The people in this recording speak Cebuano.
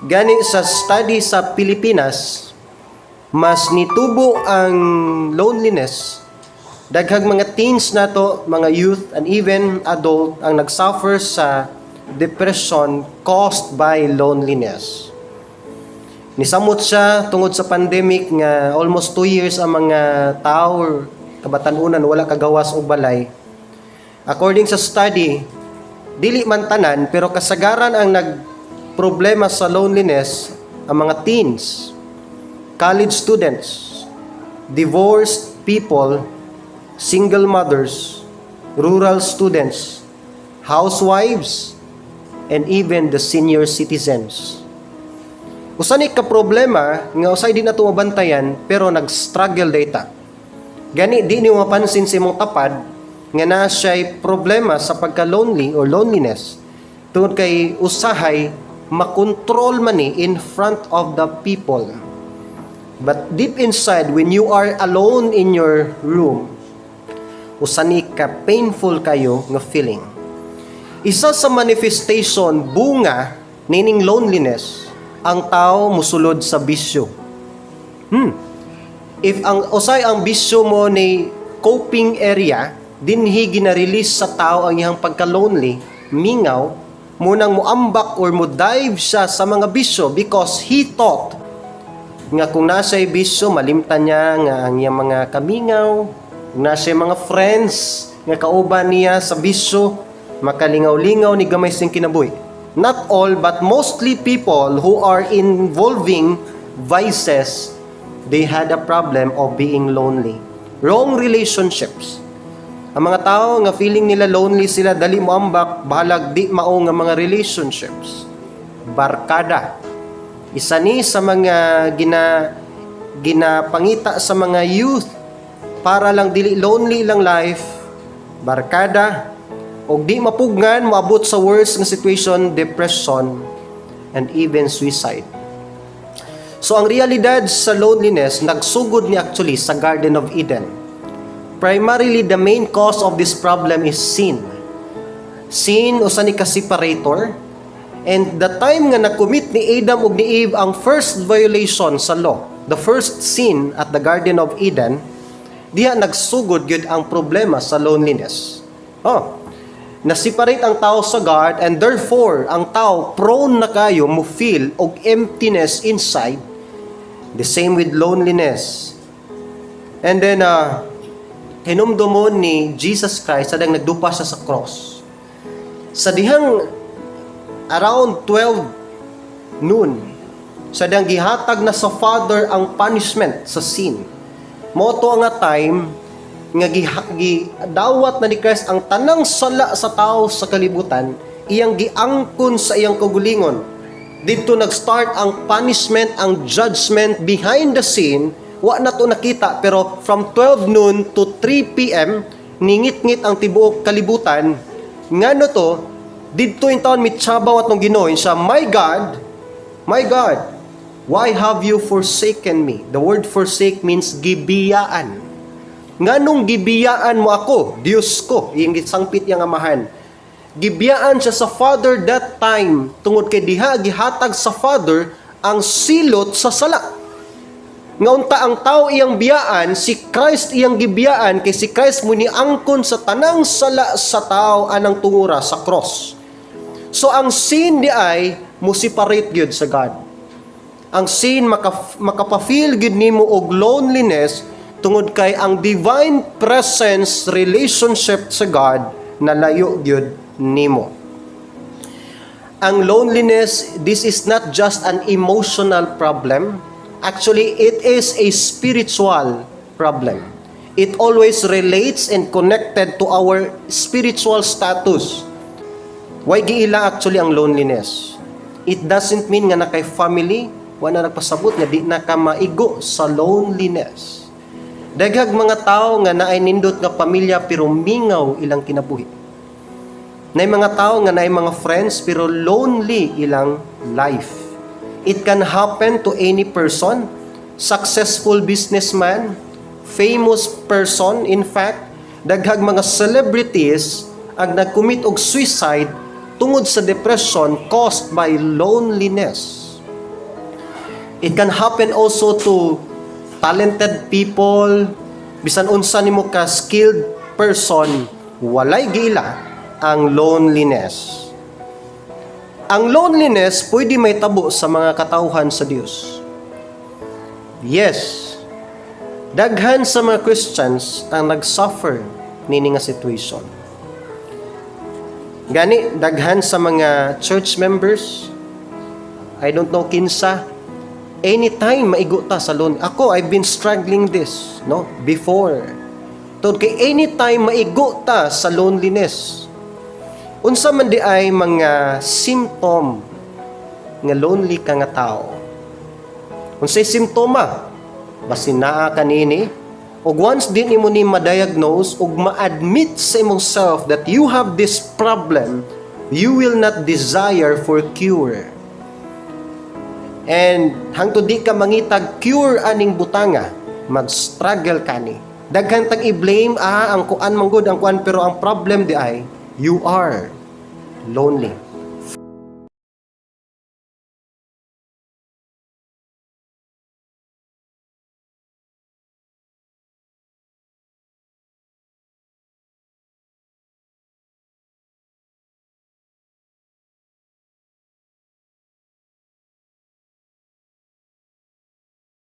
Gani sa study sa Pilipinas, mas nitubo ang loneliness. Daghang mga teens nato, mga youth and even adult ang nagsuffer sa depression caused by loneliness. Nisamot siya tungod sa pandemic nga almost 2 years ang mga tao or kabatan-unan wala kagawas og balay. According sa study, dili man tanan pero kasagaran ang nagproblema sa loneliness ang mga teens, college students, divorced people, single mothers, rural students, housewives, and even the senior citizens. Usa ni ka problema nga usay di nato mabantayan pero nag-struggle diay ta. Gani di nimo mapansin sa imong tapad nga naa siya'y problema sa pagka-lonely or loneliness tungod kay usahay makontrol man ni in front of the people. But deep inside, when you are alone in your room, usa ni ka painful kayo nga feeling. Isa sa manifestation, bunga nining loneliness, ang tao musulod sa bisyo. If ang usay ang bisyo mo ni coping area, dinhi gina-release sa tao ang iyang pagka-lonely, mingaw, munang muambak or mo dive siya sa mga bisyo because he thought nga kung nasa bisyo, malimtan niya nga ang iyang mga kamingaw, kung nasa mga friends nga kauban niya sa bisyo, makalingaw-lingaw ni gamay sing kinabuhi. Not all, but mostly people who are involving vices, they had a problem of being lonely. Wrong relationships. Ang mga tao nga feeling nila lonely sila, dali mo ambak, bahalag di mao nga mga relationships. Barkada. Isa ni sa mga ginapangita sa mga youth para lang dili lonely ilang life, barkada, og di mapugngan, moabot sa worst nga situation, depression, and even suicide. So ang realidad sa loneliness, nagsugod ni actually sa Garden of Eden. Primarily, the main cause of this problem is sin. Sin usa ni ka separator. And the time nga na-commit ni Adam ug ni Eve ang first violation sa law, the first sin at the Garden of Eden, diha nagsugod gyud ang problema sa loneliness. Oh, na-separate ang tao sa God and therefore ang tao prone na kayo mo feel og emptiness inside. The same with loneliness. And then hinumdumon ni Jesus Christ sa nagdupa siya sa cross. Sa dihang around 12 noon, sa dihang gihatag na sa Father ang punishment sa sin. Mao to nga time nga gidawat na ni Christ ang tanang sala sa tao sa kalibutan, iyang giangkon sa iyang kaugalingon. Didto nag-start ang punishment, ang judgment behind the scene. Wa na to nakita pero from 12 noon to 3 p.m. ningit-ngit ang tibuok kalibutan. Ngano to? Didto in taon mitsabaw atong Ginoo siya, "My God, my God, why have you forsaken me?" The word "forsake" means gibiyaan. Nganong gibiyaan mo ako, Diyos ko? Iyang gisangpit iyang Amahan. Gibiyaan siya sa Father that time tungod kay diha gihatag sa Father ang silot sa sala. Nga unta ang tao iyang biyaan, si Christ iyang gibiyaan kay si Christ mo niangkon sa tanang sala sa tao anang tungura sa cross. So ang sin di ay mo separate gyud sa God. Ang sin makapa-feel gyud nimo og loneliness tungod kay ang divine presence relationship sa God nalayo gyud nimo. Ang loneliness, this is not just an emotional problem. Actually, it is a spiritual problem. It always relates and connected to our spiritual status. Why giila actually ang loneliness? It doesn't mean nga na kay family, wala nagpasabot nga di na ka maigo sa loneliness. Daghag mga tao nga naay nindot nga pamilya pero mingaw ilang kinabuhi. Naay mga tao nga naay mga friends pero lonely ilang life. It can happen to any person, successful businessman, famous person. In fact, daghag mga celebrities ang nag-commit og suicide tungod sa depression caused by loneliness. It can happen also to talented people, bisan unsa nimo ka skilled person, walay giila ang loneliness. Ang loneliness pwede mahitabo sa mga katawhan sa Dios. Yes. Daghan sa mga Christians ang nag-suffer nini nga situation. Gani, daghan sa mga church members, I don't know kinsa, anytime maigo ta sa lon. Ako, I've been struggling this, no? Before. Tungod kay anytime maigo ta sa loneliness. Unsa man diay mga symptom nga lonely ka nga tao? Unsay simptoma? Basin naa kanini ug once di nimo ni ma-diagnose ug ma-admit sa imong self that you have this problem, you will not desire for cure. And hangtod di ka mangitag cure aning butanga, mag-struggle ka ni. Daghan tag i-blame, "Ah, ang kuan man gud, ang kuan," pero ang problem diay, you are lonely.